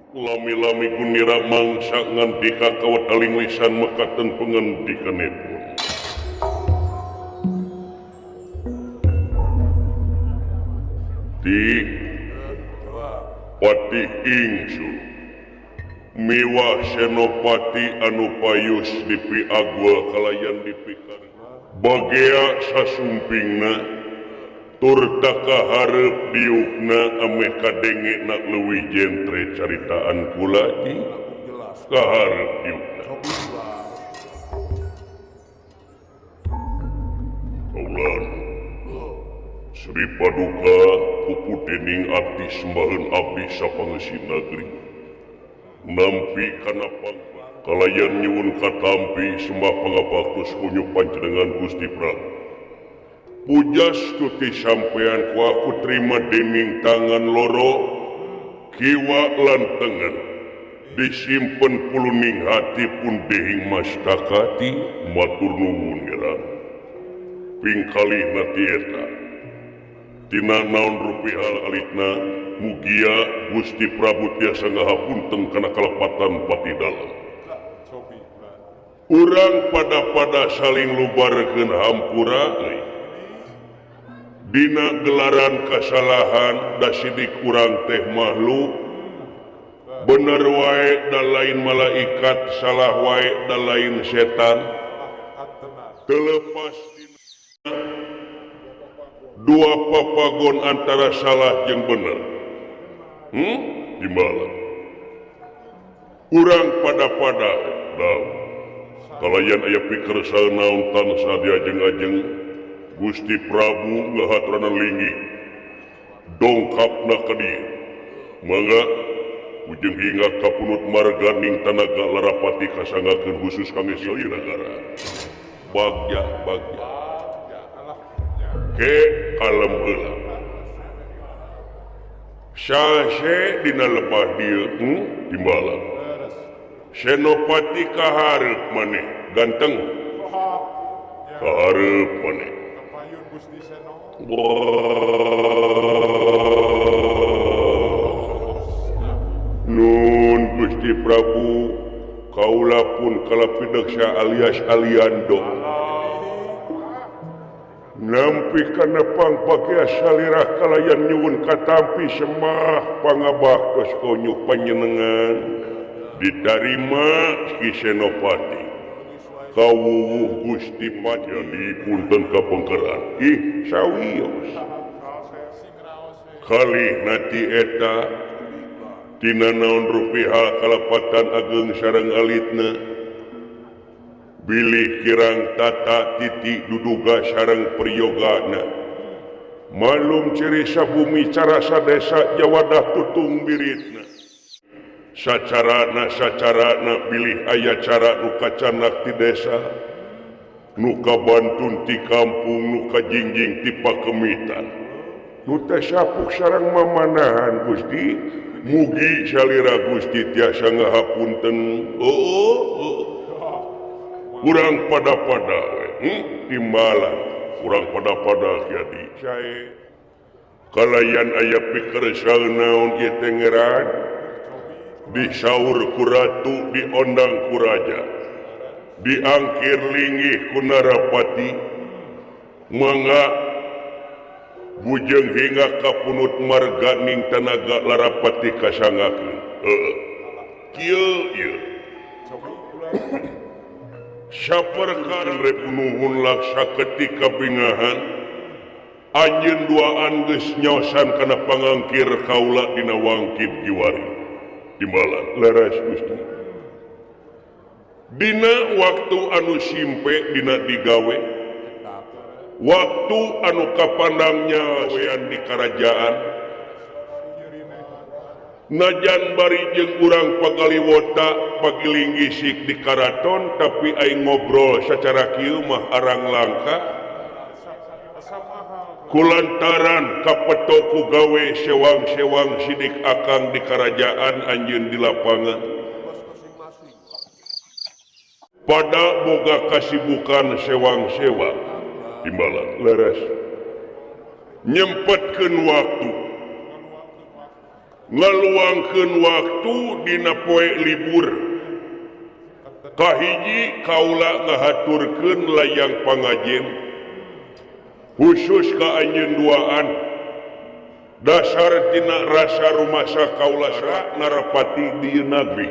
Lami-lami Gunira mangsa ngandika kawataling lisan mekaten pengendikanipun. Di Patih Ingsun miwah Senopati anu payus dipiagua kalayan dipikar bagea sasumpingna turta kaharep diukna ameh kadenge nak leuwih jentre caritaan kula di kaharep diukna. Kaulan Sri Paduka pupu dening abdi sembahan abdi sapangesi nagri nampi kana kalayan nyuwun katampi sembah pangabaktos kunyu panjenengan Gusti Prabu. Pujastuti sampean ku aku terima dening tangan loro kiwa lan tengen disimpen puluning hati pun dehing mastakati matur nuwun ngeran ping kalih nati eta tina naon rupi hal alitna mugia Gusti Prabu tiasa ngahapunten kana kalepatan pati dalam. Urang pada-pada saling lubarkeun hampura euy. Dina gelaran kasalahan da sidik urang teh makhluk bener wae da lain malaikat salah wae da lain setan telepas dina dua papagon antara salah jeung bener. Timbalan urang pada-pada daw kalayan aya pikersa naon tansah diajeng-ajeng Gusti Prabu ngahaturana linggih dongkapna ka dieu mangga ujung hingga kapunut marga ning tanaga larapati kasangakeun khusus kangge nagara bagja bagja ke kalem heula sase dina lebah dieu timbalan Senopati kahareup maneh ganteng kahareup maneh Nun Gusti Prabu kaula pun kalapideksa alias aliando nampi kana pangpakea salirah kalayan nyuwun katampi semah pangabaktos konyu panjenengan ditarima Ki Senopati kawuwuh Gusti Pati punten kapengkeran ih sawios kalih nati eta tina naon rupi hal kalepatan ageng sareng alitna bilih kirang tata titi duduga sareng priyogana malum ciri sabumi carasa desa jawadah tutung biritna sacarana sacarana bilih aya cara nu kacanak ti desa nu kabantun ti kampung nu kajingjing ti pakemitan nu teh sapuk sareng mamanahan Gusti mugi salira Gusti tiasa ngahapunten. Oh, kurang pada-pada timbalan kurang pada-pada kiadi sae kalayan aya pikersa naon ieu teh ngeran disaur ku ratu diondang ku raja diangkir linggih ku narapati mangga bujeng hingga kapunut marga ning tanaga larapati kasangakeun. Heeh kieu ieu saperkara repunuhun laksa ketika bingahan anjeun duaan geus nyaosan kana pangangkir kaula dina wangkid kiwari timbalan leres Gusti dina waktu anu simpe dina digawe waktu anu kapandangnya wean di kerajaan najan bari jeung urang pagaliwota pagiling isik di karaton tapi aing ngobrol secara kieu mah arang langka kulantaran kapeto ku gawe sewang-sewang sidik akang di kerajaan anjeun di lapangan pada boga kasibukan sewang-sewang timbalan leres nyempetkeun waktu Ngaluangkeun waktu dina poe libur. Kahiji kaula ngahaturkeun layang pangajen khusus ka anjeun duaan dasar tina rasa rumasa kaula narapati di nagri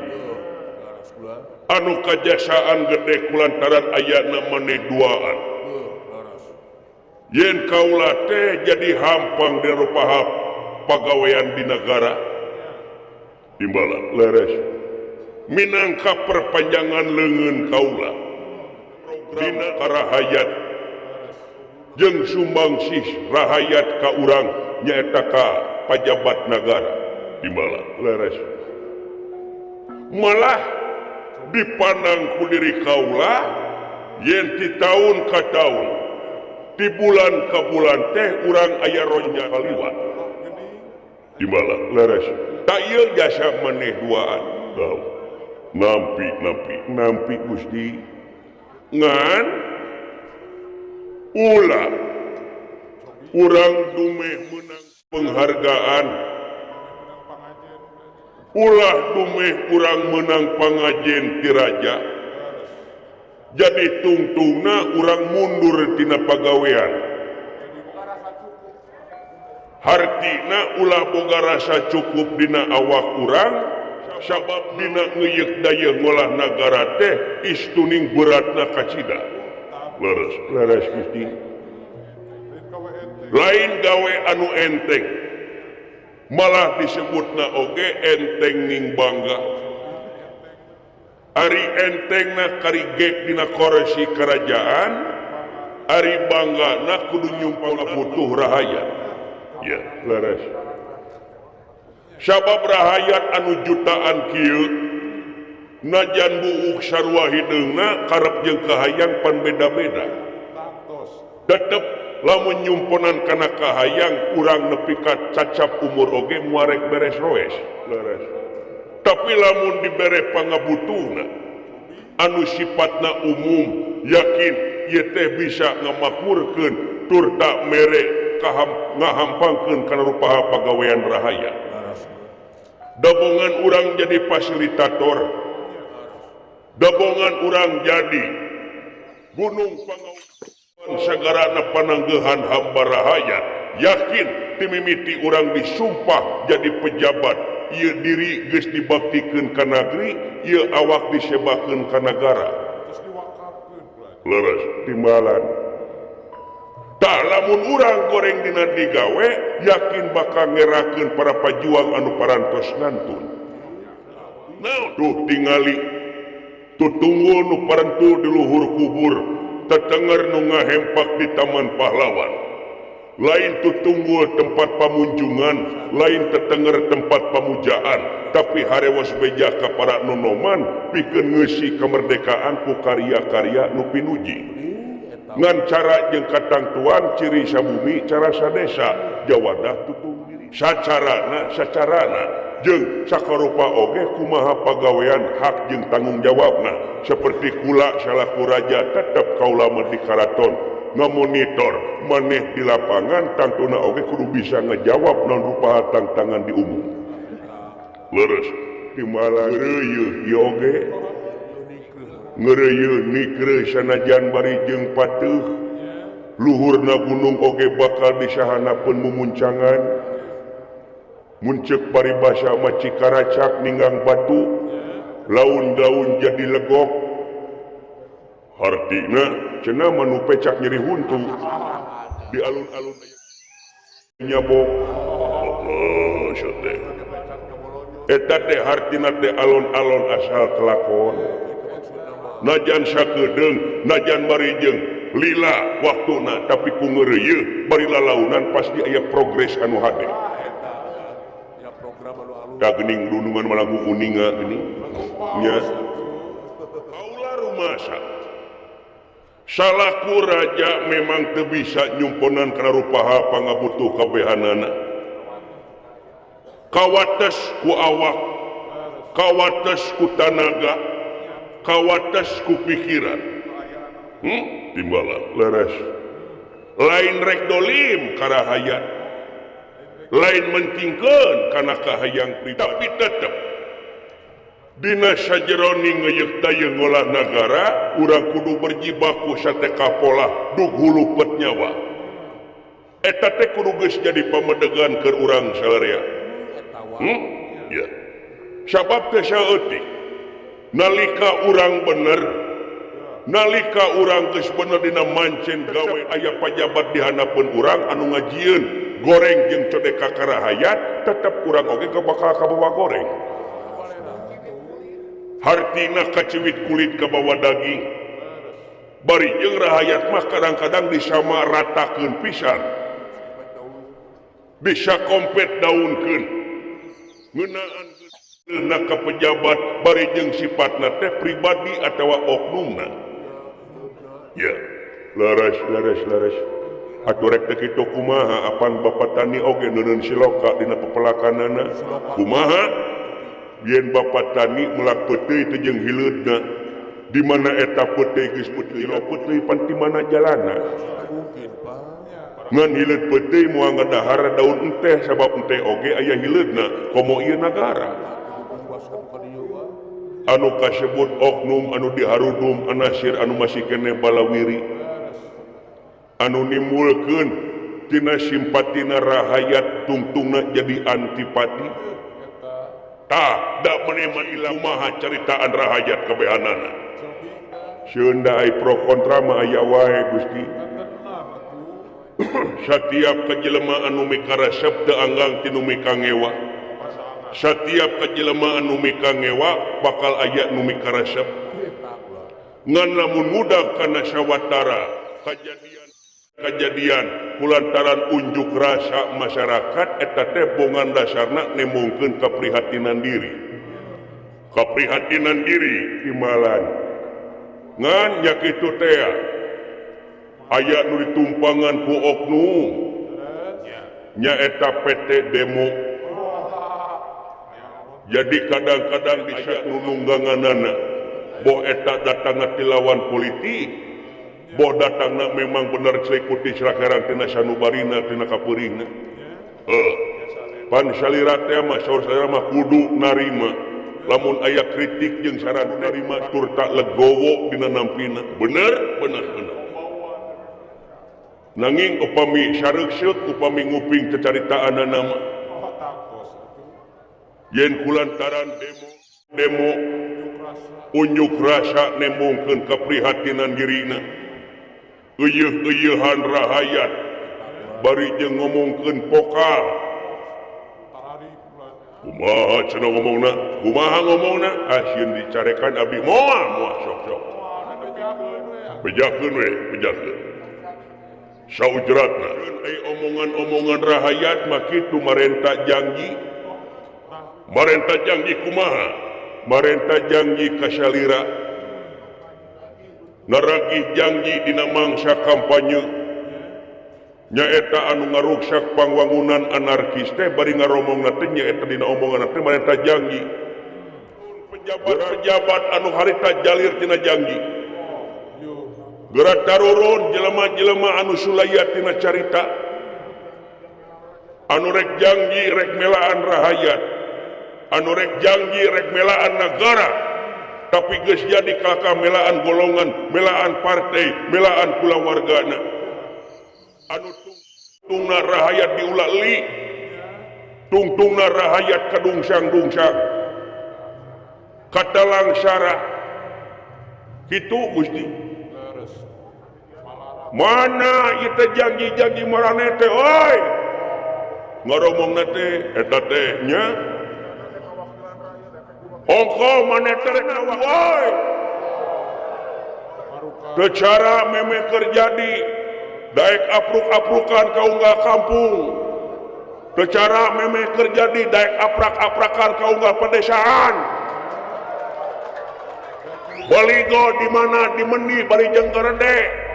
anu kajasaan gede kulantaran ayana maneh duaan yen kaula teh jadi hampang di rupaha pagawean di negara timbalan leres minangka perpanjangan leungeun kaula dina karahayat jeung sumbangsih rahayat ka urang nyaeta ka pajabat nagara timbalan leres malah dipandang ku diri kaula yen ti taun ka taun di bulan ka bulan teh urang aya ronja kaliwat timbalan leres tak ieu jasa maneh duaan nampi nampi nampi Gusti ngan ulah urang dumeh menang penghargaan ulah dumeh urang menang pangajen ti raja jadi tungtungna urang mundur tina pagawean hartina ulah boga rasa cukup dina awak urang sabab dina ngeuyeuk dayeuh ngolah nagara teh istuning beratna kacida leres leres Gusti lain gawe anu enteng malah disebutna oge enteng ning bangga ari entengna kari gek dina koresi kerajaan ari banggana kudu nyumpang butuh rahayat ya leres sabab rahayat anu jutaan kieu najan buuk sarua hideungna karep jeung kahayang pan beda-beda tetep lamun nyumponan kana kahayang urang nepi ka cacap umur oge muarek beres roes leres tapi lamun dibere pangabutuhna anu sifatna umum yakin ieu teh bisa ngamakmurkeun turta mere ngahampangkeun kana rupaha pagawean rahayat dabongan urang jadi fasilitator dabongan urang jadi gunung pangawan sagarana pananggehan hamba rahayat yakin timimiti urang disumpah jadi pejabat ieu diri geus dibaktikeun ka nagri ieu awak disebakeun ka nagara leres timbalan tah lamun urang goreng dina digawe yakin bakal ngerakeun para pajuang anu parantos ngantun duh tingali tutunggul nu parentul di luhur kubur tetenger nu ngahempak di Taman Pahlawan lain tutunggul tempat pamunjungan lain tetenger tempat pamujaan tapi harewas beja ka para nonoman pikeun ngeusi kemerdekaan ku karya-karya nu pinuji ngan cara jeung katangtuan ciri sabumi cara sadesa jawadah tutung diri sacarana sacarana jeung sakarupa oge kumaha pagawean hak jeung tanggung jawabna seperti kula salaku raja tetep kaula mah di karaton ngamonitor maneh di lapangan tangtuna oge kudu bisa ngejawab naon rupa tantangan di umum leres timbalan reuyeun ieu oge ngeureuyeun nikreuh sanajan bari jeung pateuh luhurna gunung oge bakal disahanapeun mumuncangan muncek paribasa mah cikaracak ninggang batu laun-daun jadi legok hartina cenah mah nu pecak nyeri huntu di alun-alun nyabok oh teh eta teh hartina teh alon-alon asal kelakon najan sakedeung najan bari jeung lila waktuna tapi ku ngeureuyeuh bari lalaunan pasti aya progres anu hade da geuning dunungan malagu kuninga geuning nya kaula rumasa salaku raja memang teu bisa nyumponan kana rupaha pangabutuh kabehanana kawates ku awak kawates ku tanaga kawates ku pikiran timbalan leres lain rek dolim karahayat Lain mentingkeun kana kahayang pribadi, tapi tetep dina sajeroning ngeyek dayeuh ngolah nagara urang kudu berjibaku sateka pola dug hulu pet nyawa. Eta teh kudu geus jadi pamedegan keur urang salarea. Ya. Sabab teh saeutik nalika urang bener, nalika urang geus bener dina mancen gawe aya pajabat di handapeun urang anu ngajieun goreng jeung codeka ka rahayat, tetep urang oge bakal kabawa goreng. Hartina kacuit kulit kabawa daging. Bari jeung rahayat mah kadang-kadang disama ratakeun pisan. Bisa kompet daunkeun. Ngeunaan na ka pejabat bari jeung sifatna teh pribadi atawa oknumna. Ya, laras laras laras. Atuh rek teh kitu kumaha apan Bapak Tani oge neuneun siloka dina pepelakanana. Kumaha? Yen Bapak Tani melak peuteuy teh jeung hileudna. Di mana eta peuteuy geus peuteuy peuteuy pan di mana jalana. Ngan hileud peuteuy moal ngadahar daun enteh sabab enteh oge aya hileudna komo ieu nagara. Anu kasebut oknum anu diharudum anasir anu masih keneh balawiri anu nimbulkeun tina simpatina rahayat tungtungna jadi antipati. Tah da maneh mah kumaha caritaan rahayat kabehanana. Sieun da ai pro kontra mah aya wae Gusti. Satiap kajelema anu mikaresep teu anggang ti nu mikangewa. Setiap kajelema anu mikangewa bakal aya nu mikaresep. Ngan lamun mudah kana sawatara kejadian kulantaran unjuk rasa masyarakat eta teh bongan dasarna nemongkeun keprihatinan diri. Keprihatinan diri timalan. Ngan nya kitu teh aya nu ditumpangan ku oknum nyaeta PT demo. Jadi kadang-kadang bisa nunungganganana boh eta datangna ti lawan politik, boh datangna memang bener celikuti serakeran tina sanubarina tina kapeurihna. Pan salira teh mah saur salira mah kudu narima lamun aya kritik jeung saran narima turta legowo dina nampina. Bener bener bener. Nanging upami sareukseup upami nguping cacaritaanana mah yen kulantaran demo unjuk rasa nembongkeun keprihatinan dirina eueuh-eueuhan rahayat bari jeung ngomongkeun pokal. Kumaha cenah ngomongna? Kumaha ngomongna? Asieun dicarekan abdi moal moal sok-sok. Bejakeun we, bejakeun. Saujratna ai omongan-omongan rahayat mah kitu marenta janji. Marenta janji kumaha? Marenta janji kasalira. Naragih janji dina mangsa kampanye. Nyaeta anu ngaruksak pangwangunan anarkis teh bari ngaromongna teh nyaeta dina omongan teh marenta janji. Pejabat-pejabat anu harita jalir tina janji. Gerak tarurun jelema-jelema anu sulaya tina carita. Anu rek janji rek melaan rahayat. Anu rek janji rek melaan negara, tapi geus jadi kalaka melaan golongan, melaan partai, melaan kulawargana. Anu tungtungna rahayat diulah li, tungtungna rahayat kadungsang-dungsang, kata langsara, kitu Gusti. Mana ieu teh janji-janji marane teh oi? Ngaromongna teh eta teh nya. Ongko maneh teh rek oi. Teu cara memeh keur jadi daek apruk-aprukan ka unggal kampung. Teu cara memeh keur jadi daek aprak-aprakan ka unggal pedesaan. Baligo di mana di mendi bari jeung gerede.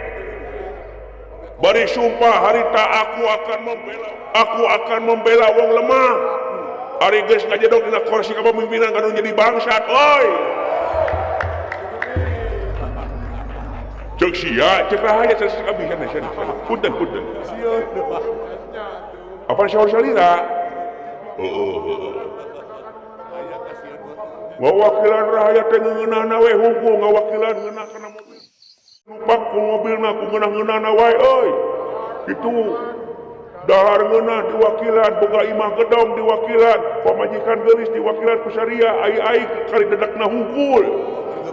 Bari sumpah harita aku akan membela wong lemah. Ari geus ngajedog dina kursi kepemimpinan kanu jadi bangsat oi. Cek sia, cek rahaya cek kabeh sana sana. Punten punten. Apa saur salira? Heeh. Ngawakilan rahayat teh ngeunahna we hungkul ngawakilan ngeunah kana mobil. Numpak ku mobilna ku ngeunah-ngeunahna wae euy. Kitu. Dahar ngeunah diwakilan, boga imah gedong diwakilan, pamajikan geulis diwakilan ku saria, ai-ai kali dedekna hungkul.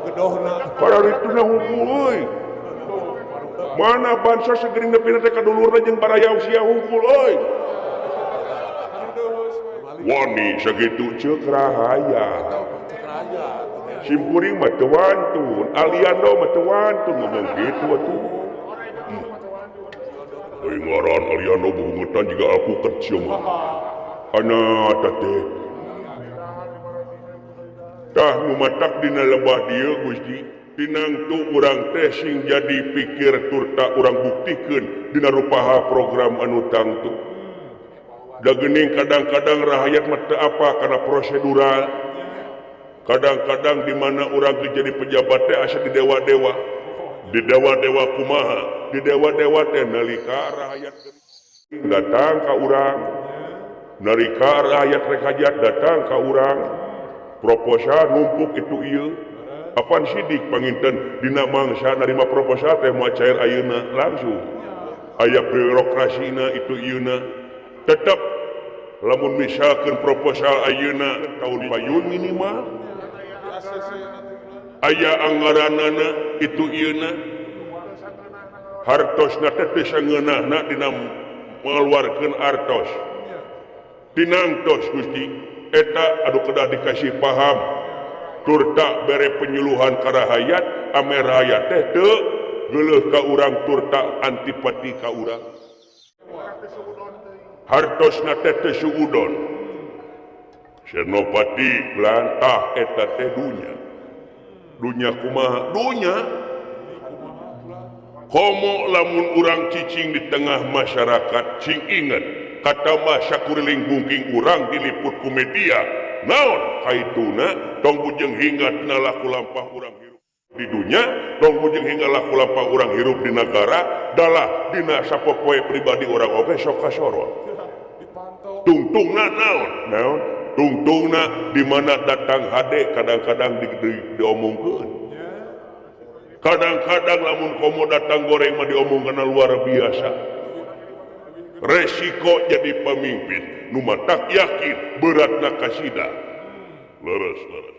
Gedohna. Kararituna hungkul euy. Mana bansos segering nepi teh ka dulurna jeung baraya usia hungkul euy. Wani sakitu ceuk rahayat. Simkuring mah teu wantun, Aliando mah teu wantun ngomong kitu atuh. Euy ngaran Aliando bubungutan jiga alpukat sia mah. Ana teh. Tah nu matak dina lebah dieu Gusti, tinangtu urang teh sing jadi pikir turta urang buktikeun dina rupaha program anu tangtu. Da geuning kadang-kadang rahayat mah teu apa kana prosedural. Kadang-kadang di mana urang teh jadi pejabat teh asa di dewa-dewa. Di dewa-dewa kumaha? Di dewa-dewa teh nalika rahayat datang ka urang. Nalika rahayat rek hajat datang ka urang. Proposal numpuk itu ieu. Apan sidik panginten dina mangsa narima proposal teh moal cair ayeuna langsung. Aya birokrasina itu ieuna. Tetep lamun misalkeun proposal ayeuna tahun payun minimal aya anggaranana itu ieuna hartosna teh teu sangeunahna dina mengeluarkeun artos tinangtos Gusti eta anu kedah dikasih paham turta bere penyuluhan ka rahayat ame rahayat teh teu geuleuh ka urang turta antipati ka urang hartosna teh teu suudon Senopati lantah eta teh dunya dunya kumaha dunya komo lamun urang cicing di tengah masyarakat cing inget kata mah sakuriling bungking urang diliput ku media naon kaituna tong bujeng hingga tina laku lampah urang hirup di dunya tong bujeng hingga laku lampah urang hirup di negara dalah dina sapopoe pribadi urang oge sok kasorot tungtungna naon naon tungtungna di mana datang hade kadang-kadang diomongkeun kadang-kadang lamun komo datang goreng mah diomongkeun luar biasa resiko jadi pemimpin nu matak yakin beratna kasida leres leres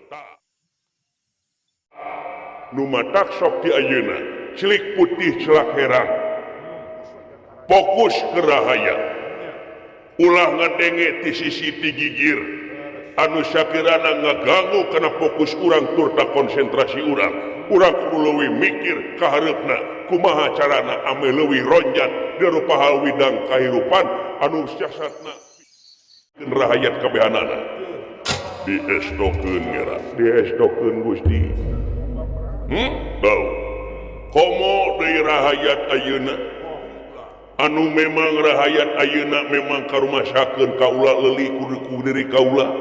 nu matak sok ti ayeuna celik putih celak herang fokus ke rahayat ulah ngadenge ti sisi ti gigir anu sakirana ngaganggu kana fokus urang turta konsentrasi urang urang kudu leuwih mikir ka hareupna kumaha carana ame leuwih ronjat di rupa hal widang kahirupan anu siasatna rahayat kabehanana diestokeun ngera diestokeun Gusti bau komo deui rahayat ayeuna anu memang rahayat ayeuna memang karumasakeun kaula leuli kudu diri kaula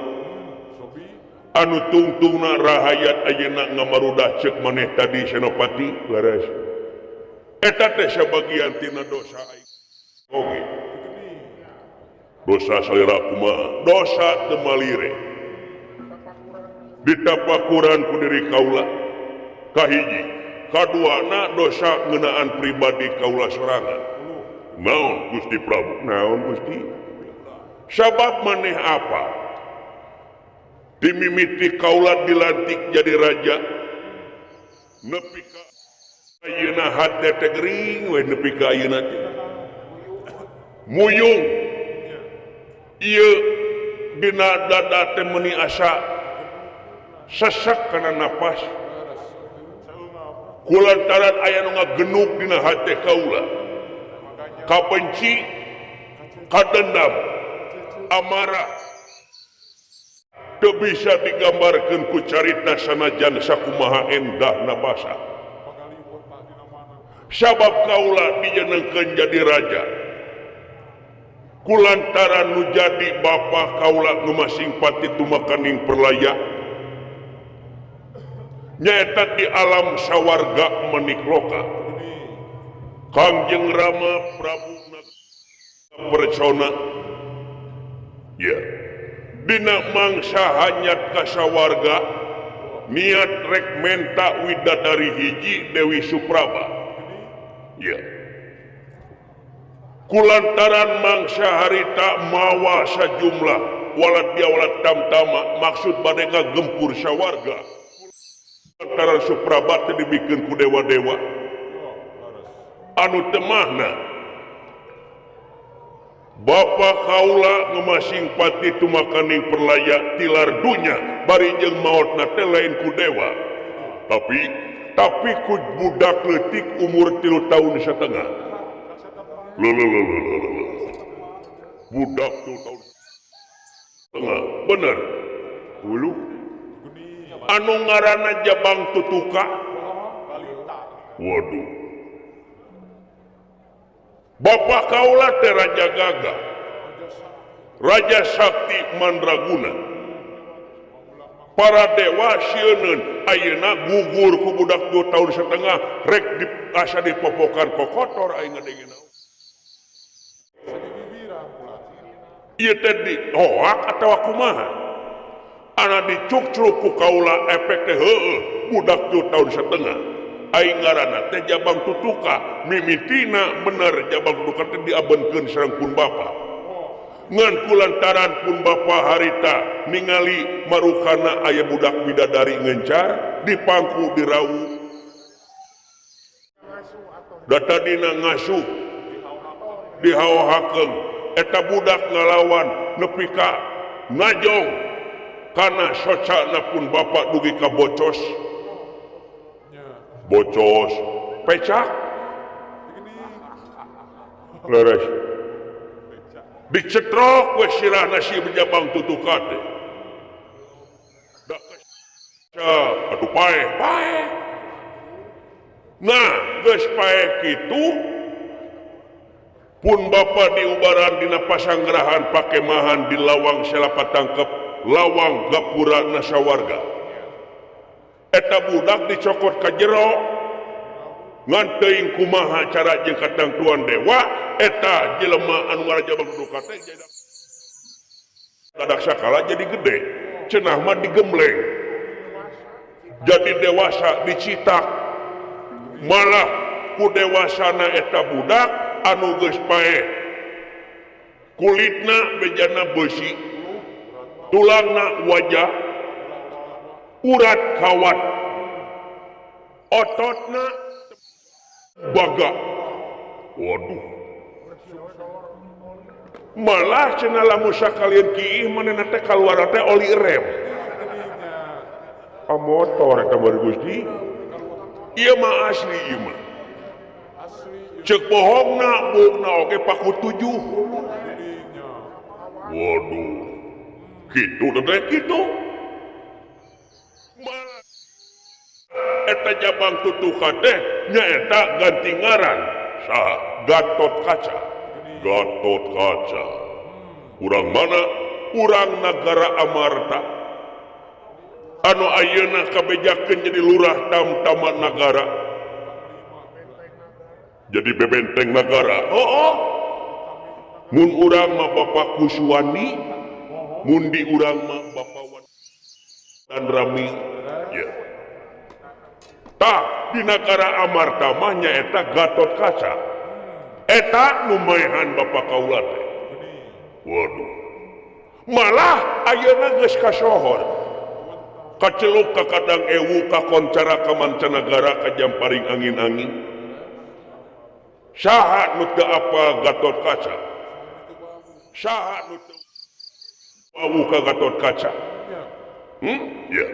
anu tungtungna rahayat ayeuna ngamarudah ceuk maneh tadi Senopati leres eta teh sabagian tina dosa oge dosa salira kumaha dosa teu malire ditapakuran ku diri kaula kahiji kaduana dosa ngeunaan pribadi kaula sorangan naon Gusti Prabu naon Gusti sabab maneh apa dimimiti kaula dilantik jadi raja nepi ka ayeuna hate teh gering we nepi ka ayeuna teh muyung ieu dina dada teh meuni asa sesek kana napas kulantaran aya nu ngagenuk dina hate kaula kabenci kadendam amarah teu bisa digambarkeun ku carita sanajan sakumaha endahna basa sabab kaula dijenengkeun jadi raja kulantaran nu jadi bapa kaula nu masing pati tumakaning perlaya nyaeta di alam sawarga menikloka Kangjeng Rama Prabu Percona Ya dina mangsa hanyat ka sawarga niat rek menta widadari hiji Dewi Supraba. Ya kulantaran mangsa harita mawa sajumlah walad dia walad tamtama maksud bade ngagempur sawarga. Lantaran Supraba teh dibikeun ku dewa-dewa anu temahna Bapak kaula ngemasing pati tumakaning perlaya tilar dunya bari jeung maotna teh lain ku dewa tapi ku budak leutik umur 3 tahun setengah. Lho budak 3 tahun setengah bener hulu anu ngaranna Jabang Tutuka. Waduh Bapak kaula teh Raja Gagah, Raja Sakti Mandraguna. Para dewa sieuneun ayeuna gugur ku budak 2 tahun setengah rek di asa dipopokan kokotor aing ngadenge naon. Ieu teh di hoak atawa kumaha? Ana dicukcruk ku kaula efek teh heueuh budak 2 tahun setengah. Aing ngaranna teh Jabang Tutuka mimitina bener Jabang Tutuka teh diabenkeun sareng pun bapa. Ngan kulantaran pun bapa harita ningali marukana aya budak bidadari ngencar dipangku dirawu. Da tadina ngasuh dihaohakeun eta budak ngalawan nepi ka ngajong kana socana pun bapa dugi ka bocos. Bocos pecah leres dicetrok we sirahna si Jabang Tutuka teh. Aduh paeh paeh. Nah geus paeh kitu pun bapa diubaran dina pasanggerahan pakemahan di lawang selapa tangkep lawang gapura nasawarga. Eta budak dicokot ka jero ngan teuing kumaha cara jeung katangtuan dewa eta jelema anu ngaran Jabang Tutuka teh dadak sakala jadi gede cenah mah digembleng jadi dewasa dicitak malah ku dewasana eta budak anu geus paeh kulitna bejana beusi tulangna wajah urat kawat ototna baga. Waduh malah cenah lamun sakalian kiih manehna teh kaluar teh oli rem a motor eta baru Gusti ieu mah asli ieu mah ceuk bohongna buukna oge paku 7. Waduh kitu teh kitu eta Jabang Tutuka teh nyaeta ganti ngaran saha Gatot Kaca. Gatot Kaca urang mana? Urang nagara Amarta anu ayeuna kabejakeun jadi lurah tamtama nagara jadi bebenteng nagara. Oh mun urang mah Bapak Kuswandi mun di urang mah Bapak dan Rami. Ya tah di nagara Amarta mah nyaeta Gatot Kaca eta nu maehan bapa kaula teh. Waduh malah ayeuna geus kasohor kaceluk ka kadang ewu ka koncara ka mancanagara ka jamparing angin-angin. Saha nu teu apal Gatot Kaca? Saha nu teu wawuh ka Gatot Kaca? Ya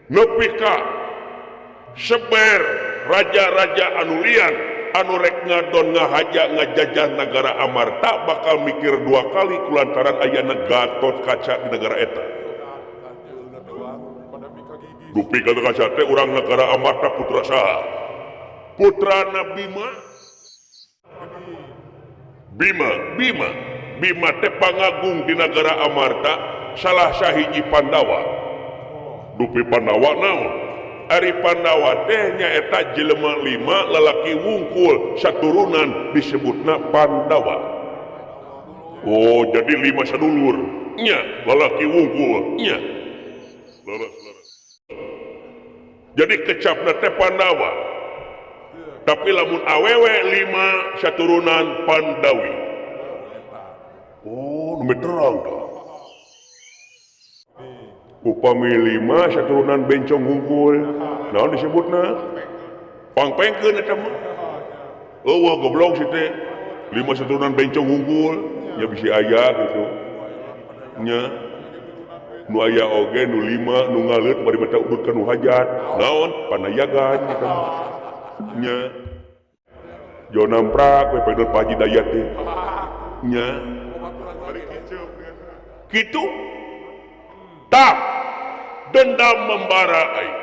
nepi ka seber raja-raja anu lian anu rek ngadon ngahaja ngajajah negara Amarta bakal mikir 2 kali kulantaran ayana Gatot Kaca di negara eta. Dupi Gatot Kaca teh urang negara Amarta putra saha? Putrana Bima. Bima, Bima, Bima teh pangagung di negara Amarta salah sahiji Pandawa. Dupi Pandawa naon? Ari Pandawa teh nyaeta jelema 5 lalaki wungkul saturunan disebutna Pandawa. Oh jadi 5 sadulur nya lalaki wungkul nya leres leres. Jadi kecapna teh Pandawa tapi lamun awewe 5 saturunan Pandawi. Oh nu terang tah. Upami 5 saturunan bencong wungkul naon disebutna pangpengkeun eta mah. Eueuh goblok si teh 5 saturunan bencong wungkul nya bisi aya gitu nya nu aya oge nu 5 nu ngaleut bari mata udud ka nu hajat naon panayagan eta mah nya jo namprak we pedot Pak Haji Dayat teh nya kitu tah dendam membara aing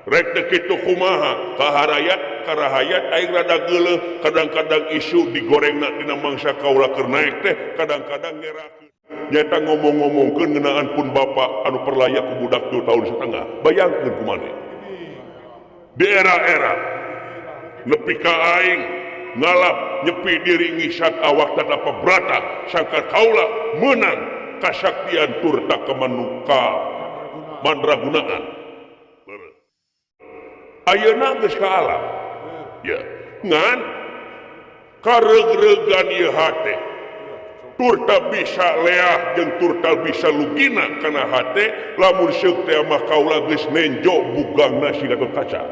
rek teh kitu kumaha kaharayat karahayat aing rada geuleuh kadang-kadang isu digorengna dina mangsa kaula keur naek teh kadang-kadang ngerakeun nyata ngomong-ngomongkeun ngeunaan pun bapak anu perlaya ku budak 2 tahun setengah bayangkeun kumaha di era-era nepi ka aing ngalap nyepi diri ngisat awak tatapa brata sangka kaula meunang kasaktian turta kemanuka mandragunaan. Ayeuna geus ka alam ya ngan kareug-reugan ieu hate turta bisa leah jeung turta bisa lugina kana hate lamun seuk teh mah kaula geus nenjo bugangna si Gatot Kaca.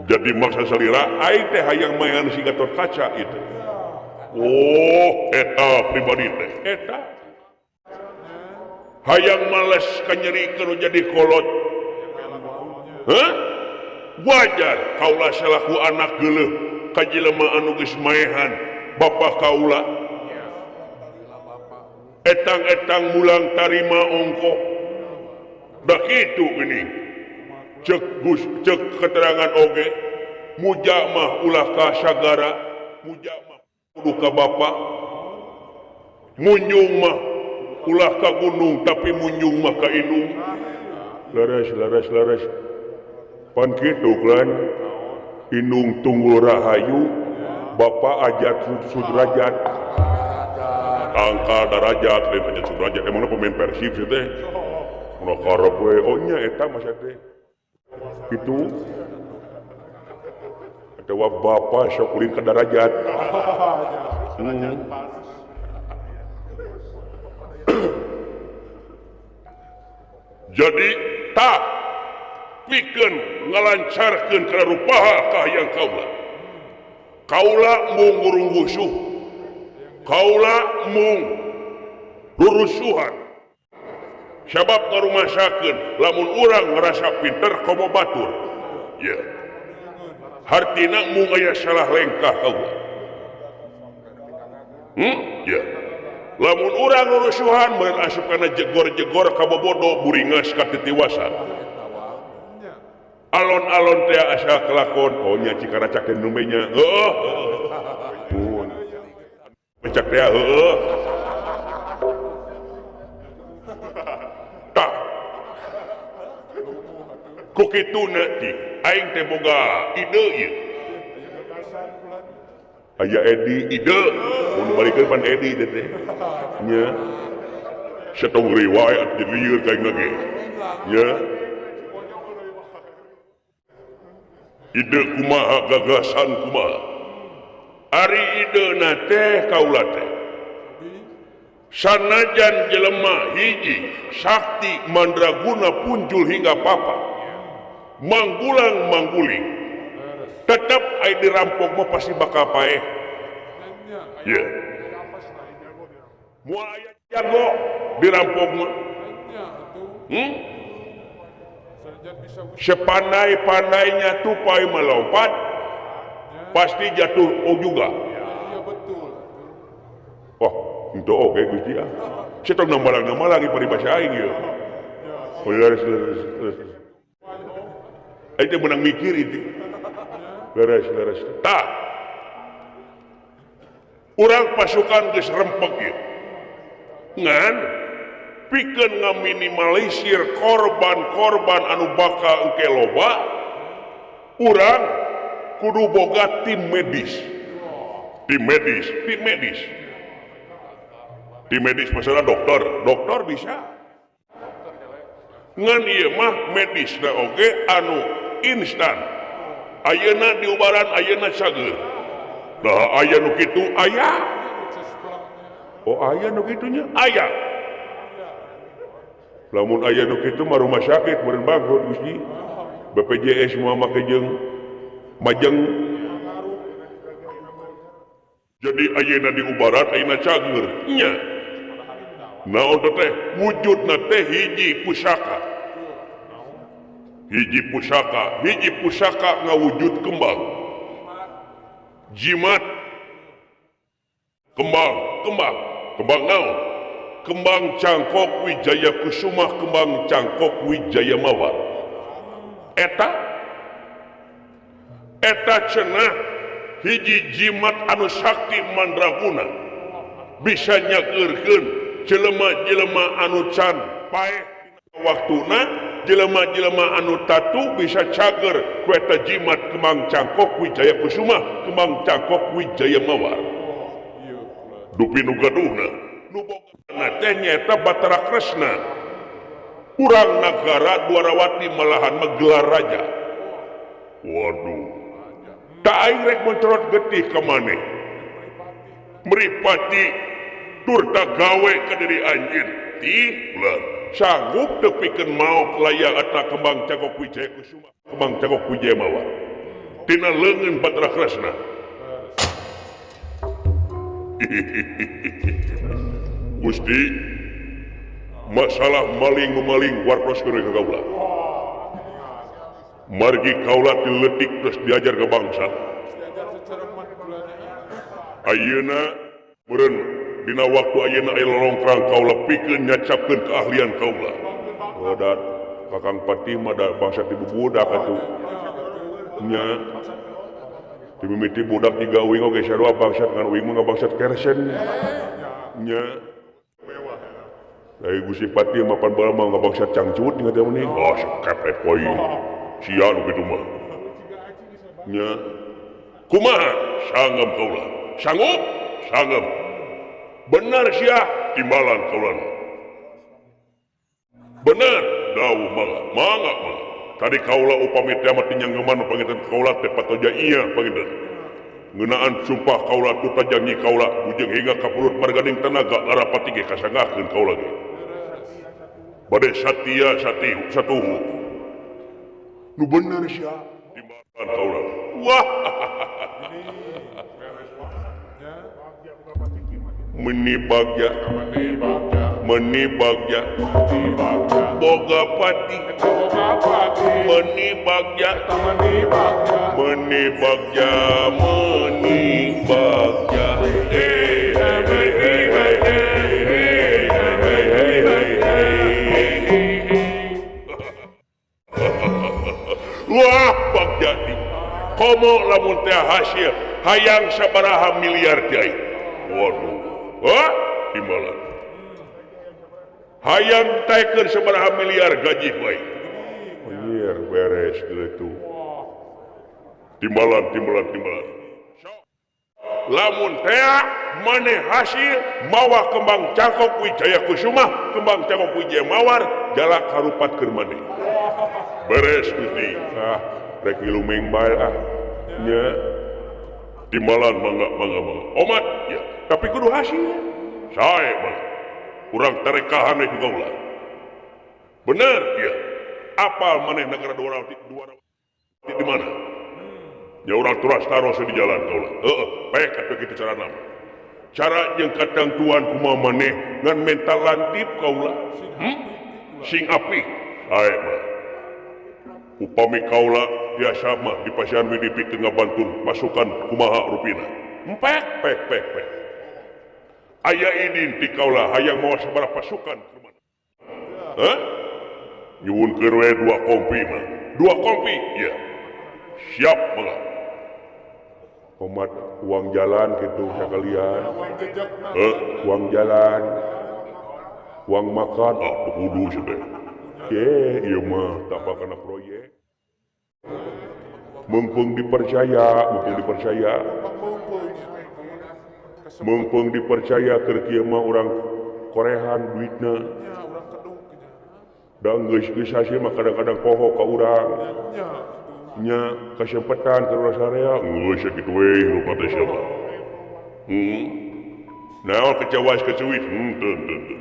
Jadi maksa salira aing teh hayang mayan si Gatot Kaca itu. Oh eta pribadi teh eta hayang males kanyeri keur jadi kolot. Hah? Wajar kaula salaku anak geuleuh ka jelema anu geus maehan bapa kaula etang-etang mulang tarima ongko da kitu geuning cek Gus cek keterangan oge muja mah ulah ka sagara muja mah kudu ka bapa munjung mah ulah ka gunung tapi munjung mah ka indung leres leres leres pan kitu kan indung tunggul rahayu bapa ajat sudrajat angka darajat lain ajat sudrajat emangna pemain Persib sih teh mun karep we oh nya eta mah teh kitu atawa bapa sok ulin ka darajat. Jadi tak pikeun ngalancarkeun kana rupaha kahayang kaula. Kaula mung ngurunggusuh. Kaula mung rurusuhan. Sabab ngarumasakeun lamun urang ngarasa pinter komo batur. Ya. Hartina mung aya salah lengkah kaula. Ya. Lamun urang rurusuhan meureun asup kana jegor-jegor kabobodo buringas katitiwasan. Alon-alon teh asa kelakon oh nya cikaracak teh numbe nya heuh pun pecak teh heuh tah ku kituna ti aing teh boga ide ieu aya Edi ide mun balikeun pan Edi teh teh nya satong riwayat jadi lieur ka aing lagi nya ide kumaha gagasan kumaha ari idena teh kaula teh sanajan jelema hiji sakti mandraguna punjul hingga papa manggulang mangguling tetep ai dirampok mah pasti bakal paeh ye moal aya jago dirampok mah sepandai-pandainya tupai melompat pasti jatuh oh juga. Iya betul. Wah, itu oke Gusti ah. Saya tong nambah lagi paribasa aing ieu. Oh, leres leres leres. Aing teh menang mikir itu. Leres leres. Tah. Urang pasukan geus rempeg ieu. Ngan pikeun ngaminimalisir korban-korban anu bakal engke loba, urang kudu boga tim medis. Tim medis, tim medis. Di medis masalah dokter, dokter bisa. Ngan ieu mah medisna oge anu instan. Ayeuna diubaran ayeuna cager. Nah aya nu kitu aya. Oh aya nu kitunya aya. Lamun aya nu kitu mah rumah sakit meureun bangkrut Gusti. BPJS moal make jeung majeng. Jadi ayeuna diubaran ayeuna cager nya. Naon teh wujudna teh hiji pusaka. Hiji pusaka, hiji pusaka ngawujud kembang. Jimat kembang, kembang, kembang naon? Kembang cangkok Wijaya Kusuma, kembang cangkok Wijaya Mawar. Eta eta cenah hiji jimat anu sakti mandraguna bisa nyageurkeun jelema-jelema anu can paeh waktuna, jelema-jelema anu tatu bisa cager ku eta jimat kembang cangkok Wijaya Kusuma, kembang cangkok Wijaya Mawar. Dupi nu gaduhna nu bogana teh nyaeta Batara Kresna. Urang nagara Dwarawati malahan mah gelar raja. Waduh, tak aing rek mencorot getih ka maneh. Meripati turta gawe ka diri anjeun. Tih ulah sanggup teu pikeun maok layang eta kembang cangkok Wijaya Kusuma, kembang cangkok Wijaya Mawar. Tina leungeun Batara Kresna. Gusti, masalah maling-maling wartos ka kaula. Margi kaula diletik terus diajar ke bangsa. Ayeuna meureun dina waktu ayeuna aya lolongkrang kaula pikeun nyacapkeun keahlian kaula. Oh da Kakang Patih mah da bangsa ti bubudak atuh. Nya dimimiti budak jiga uing oge sarua bangsat ngan uing mah ngabangsat kersen. Nya dari Gusti Patih mapan bae mah ngabangsat cangcut ingat teh meni. Oh sekepet koi. Sia nu kitu mah. Nya kumaha sanggem kaula. Sanggup? Sanggem. Bener sia timbalan kaula. Bener dawuh mangga. Mangga mangga. Tadi kaula upami teh mah tinyanggeman panginten kaula teh patoja iya panginten. Ngeunaan sumpah kaula tuta janji kaula bujeng hingga ka purut margading tenaga larapati ge kasanggakeun kaula ge. Bade satia sati satuhu. Nu bener sia timbalan kaula. Wah. Meni bagja, meni bagja, boga pati, meni bagja, meni bagja, meni bagja. Hey hey hey hey hey hey hey hey. Wah bagja di. Komo lamun teh hasil hayang sabaraha miliar deui. Waduh. Wah, timbalan. Hayang taikeun sabaraha miliar gaji bae. Anjir, beres gitu. Timbalan, timbalan, timbalan. Lamun teh maneh hasil mawa kembang cangkok Wijaya Kusuma, kembang cangkok Wijaya Mawar, jalak harupat keur maneh. Beres Gusti. Ah, rek ngilu bae ah. Nya. Timbalan mangga mangga mangga. Omat ya, tapi kudu hasil. Sae mah. Urang tarekahan we ku kaula. Bener ya. Apal maneh negara Dwarawati di mana? Ya urang turas taros di jalan kaula. Heeh, pek atuh kitu carana mah. Cara jeung katangtuan kumaha maneh ngan mental lantip kaula. Sing apik. Sae mah. Upami kaula biasa mah di pasian WDP ngabantun pasukan kumaha rupina. Empek pek pek pek. Aya idin ti kaula hayang mawa sabaraha pasukan kumaha. Hah? Nyuwunkeun we 2 kompi mah. 2 kompi? Iya. Siap mangga. Omat uang jalan gitu sekalian. Uang jalan. Uang makan ah kudu sudah. Ye, ieu mah tambah kana proyek. Mumpung dipercaya, mumpung dipercaya. Mumpung dipercaya keur kieu mah urang Korehan duitna. Da geus geus hasil mah kadang-kadang poho ka urang. Nya kasempetan ka urang sarea geus sakitu we rupa teh siapa. Naon kecewas kecuit teu teu teu.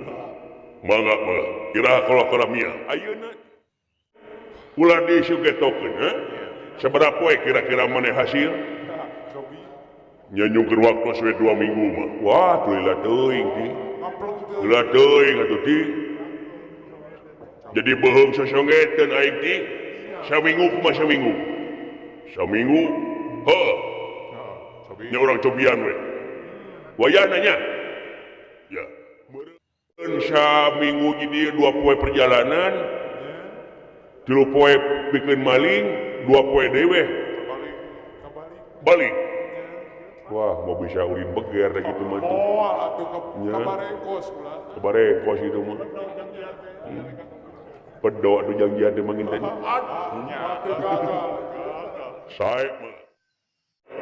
Mangga mangga kira kalau mia. Ayeuna ulah disugetokeun ha? Sabaraha poe kira-kira maneh hasil? Nya nyungkeun waktu we 2 minggu mah. Wah, lila teuing ti. Lila teuing atuh ti. Jadi beuheung sosongeteun aing ti. Saminggu kumaha saminggu? Saminggu. Heuh. Nya urang cobian we. Wayahna nya. Ya. Meureun saminggu jadi 2 poe perjalanan. 3 poe pikeun maling, 2 poe deui we. Balik. Wah, mau bisa ulin beger gitu mah. Moal atuh kabarengkos ulah. Kabarengkos itu mah. Pedo atuh janjian teh mangin teh. Sae mah.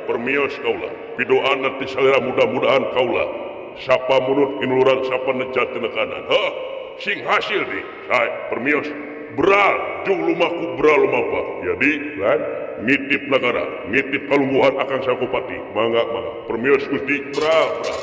Permios kaula, pidoana ti salira mudah-mudahan kaula. Sapa murut kinurang sapa nejat tina kanan. Heuh, sing hasil di. Sae permios. Bral jung lumaku bral lumapa. Jadi lan ngitip nagara, ngitip kalungguhan akang Sakupati. Mangga mangga permios Gusti bral bral.